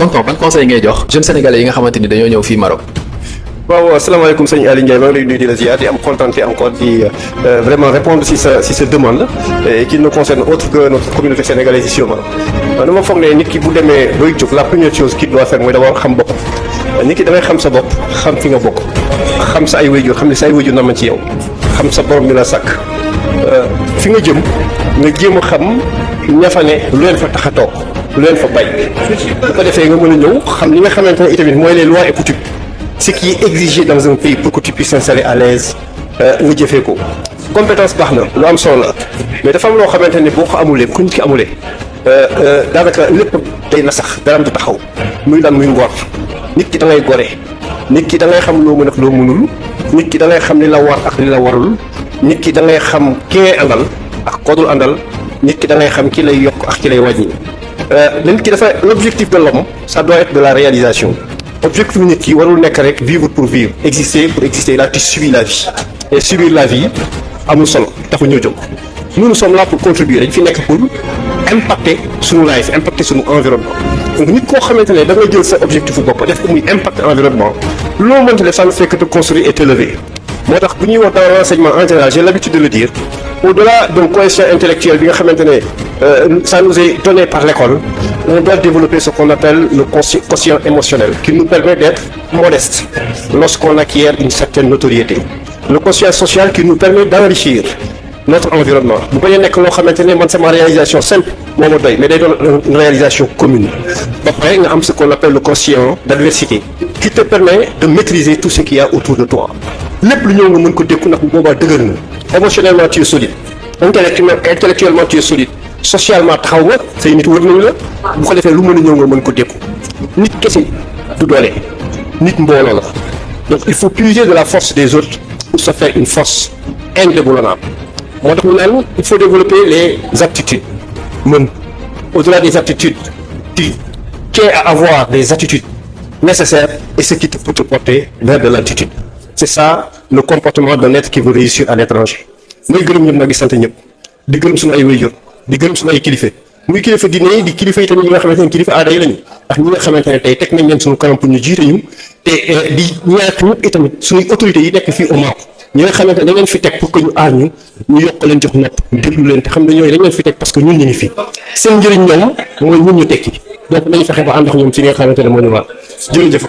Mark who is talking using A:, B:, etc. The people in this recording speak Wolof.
A: tonton ban conseil ngay jox jeunes sénégalais yi nga xamante ni dañoo ñëw fii Maroc.
B: waaw asalaamaaleykum sëñ Aliou Ndiaye maa ngi lay nuyu di la ziar di am kontaan encore di vraiment répondre si sa demande et qui nous concerne autre que notre communauté sénégalaise ici au Maroc. dama foog ne nit ki bu demee booy jóg la première chose qu'il doit faire mooy d'abord xam boppam nit ki da ngay xam sa bopp xam fi nga bokk xam sa ay waajur xam ne sa ay waajur na ma ci yow xam sa borom mi la sàkk fi nga jëm nga jéem a xam ña fa ne lu leen fa tax a toog lu leen fa bay bu ko defee nga mën a ñëw xam li nga xamante ne itamit mooy les lois et coutumes ce qui est exigé dans un pays pour que tu puisses t'installer à l'aise nga jëfee ko compétence baax na lu am solo la mais dafa am loo xamante ne boo ko amulee ku nit ki amulee daanaka lépp day na sax dara du taxaw muy lan muy ngor nit ki da ngay gore nit ki da ngay xam loo mën ak loo mënul nit ki da ngay xam li la war ak li la warul nit ki da ngay xam ki ngay àndal ak kodul àndal nit ki da ngay xam ki lay yokk ak ki lay wàññi nit ki dafa l'objectif de l'homme ça doit être de la réalisation objectif nit ki warul nekk rek vivre pour vivre exister pour exister là tu subis la vie et subir la vie amul solo taxu ñoo jóg nous sommes là pour contribuer dañ fi nekk pour impacter suñu life impacter suñu environnement donc nit koo xamante ne da ngay jël sa objectif bu bopp def ko muy impacter environnement loo mënta def ça ne fait que te construire et t'élever moo tax bu ñuy wax dans l'enseignement en général j'ai l'habitude de le dire au-delà d'un quotient intellectuel bi nga xamante ne ça nous est donné par l'école on doit développer ce qu'on appelle le quotient émotionnel qui nous permet d'être modeste lorsqu'on acquiert une certaine notoriété le quotient social qui nous permet d'enrichir notre environnement bu bañ a nekk loo xamante ne man sama réalisation simple moo ma doy mais day doon une réalisation commune ba pare nga am ce qu'on appelle le quotient d'adversité qui te permet de maîtriser tout ce qu'il y a autour de toi lépp lu ñëw nga mën ko dékku ndax bu boobaa dëgër na émotionnellement tu es solide intellectuellement tu es solide socialement taxaw nga say nit wër nañu la bu ko defee lu mën a ñëw nga mën ko dékku nit kese du doole nit mbooloo la donc il faut puiser de la force des autres pour se faire une force indéboulonnable moo tax ñu naan il faut développer les aptitudes mën au-delà des aptitudes tu tiens à avoir des attitudes nécessaires et ce qui peut te porter vers de l'altitude c'est ça le comportement d'un être qui veut réussir à l'étranger mooy gërëm ñëpp nag di sant ñëpp di gërëm suñu ay waajur di gërëm suñu ay kilifa muy kilifa diine yi di kilifa yi tamit ñi nga xamante ne kilifa aada yi lañu ndax ñi nga xamante ne tey teg nañ leen suñu kanam pour ñu jiite ñu te di ñaax ñëpp itamit suñuy autorités yi nekk fii au Maroc ñi nga xamante ne dañ leen fi teg pour que ñu aar ñu yokk leen jox nopp déglu leen te xam ne ñooñu dañ leen fi teg parce que ñun ñu ngi fi seen njëriñ ñoom mooy ñun ñu tekki donc nañu fexe ba ànd ak ñoom ci li nga xamante ne moo ñu war jërëjëf.